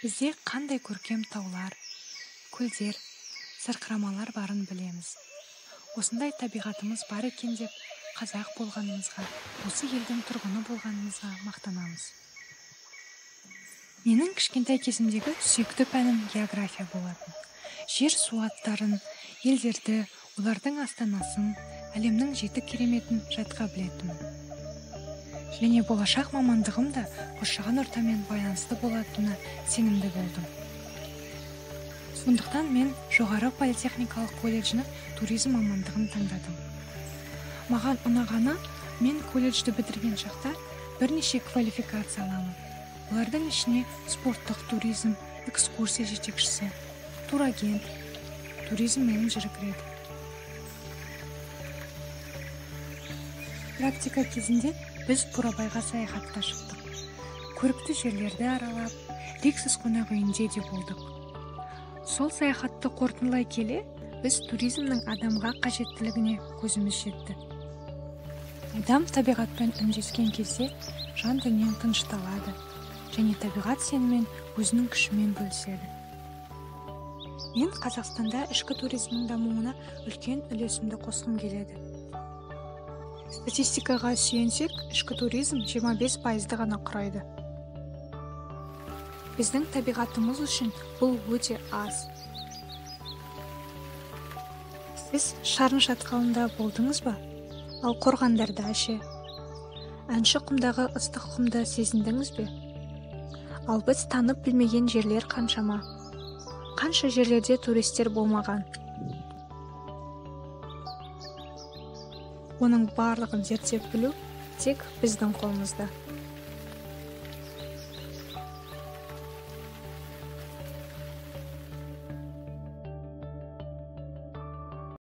Бізде қандай көркем таулар, көлдер, сарқырамалар барын білеміз. Осындай табиғатымыз бар екен деп қазақ болғанымызға, осы елдің тұрғыны болғанымызға мақтанамыз. Менің кішкентай кезімдегі сүйікті пәнім география болатын. Жер су аттарын, елдерді, олардың астанасын, әлемнің жеті кереметін жатқа білетінмін. Және болашақ мамандығым да қоршаған ортамен байланысты болатынына сенімді болдым. Сондықтан мен жоғары политехникалық колледжінің туризм мамандығын таңдадым. Маған ұнағаны, мен колледжді бітірген шақта бірнеше квалификация аламын. Олардың ішіне спорттық туризм, экскурсия жетекшісі, турагент, туризм менеджері кіреді. Практика кезінде біз Бурабайға саяхатқа шықтық. Көрікті жерлерді аралап, Риксос қонақ үйінде де болдық. Сол саяхатты қорытындылай келе, біз туризмнің адамға қажеттілігіне көзіміз жетті. Адам табиғатпен үндескен кезде жан дүниең тынышталады және табиғат сенімен өзінің күшімен бөліседі. Мен Қазақстанда ішкі туризмнің дамуына үлкен үлесімді қосқым келеді. Статистикаға сүйенсек, ішкі туризм 25%-ды ғана құрайды. Біздің табиғатымыз үшін бұл өте аз. Сіз Шарын шатқалында болдыңыз ба? Ал қорғандарда ше? Әнші құмдағы ыстық құмды сезіндіңіз бе? Ал біз танып білмеген жерлер қаншама? Қанша жерлерде туристер болмаған? Оның барлығын зерттеп білу тек біздің қолымызда.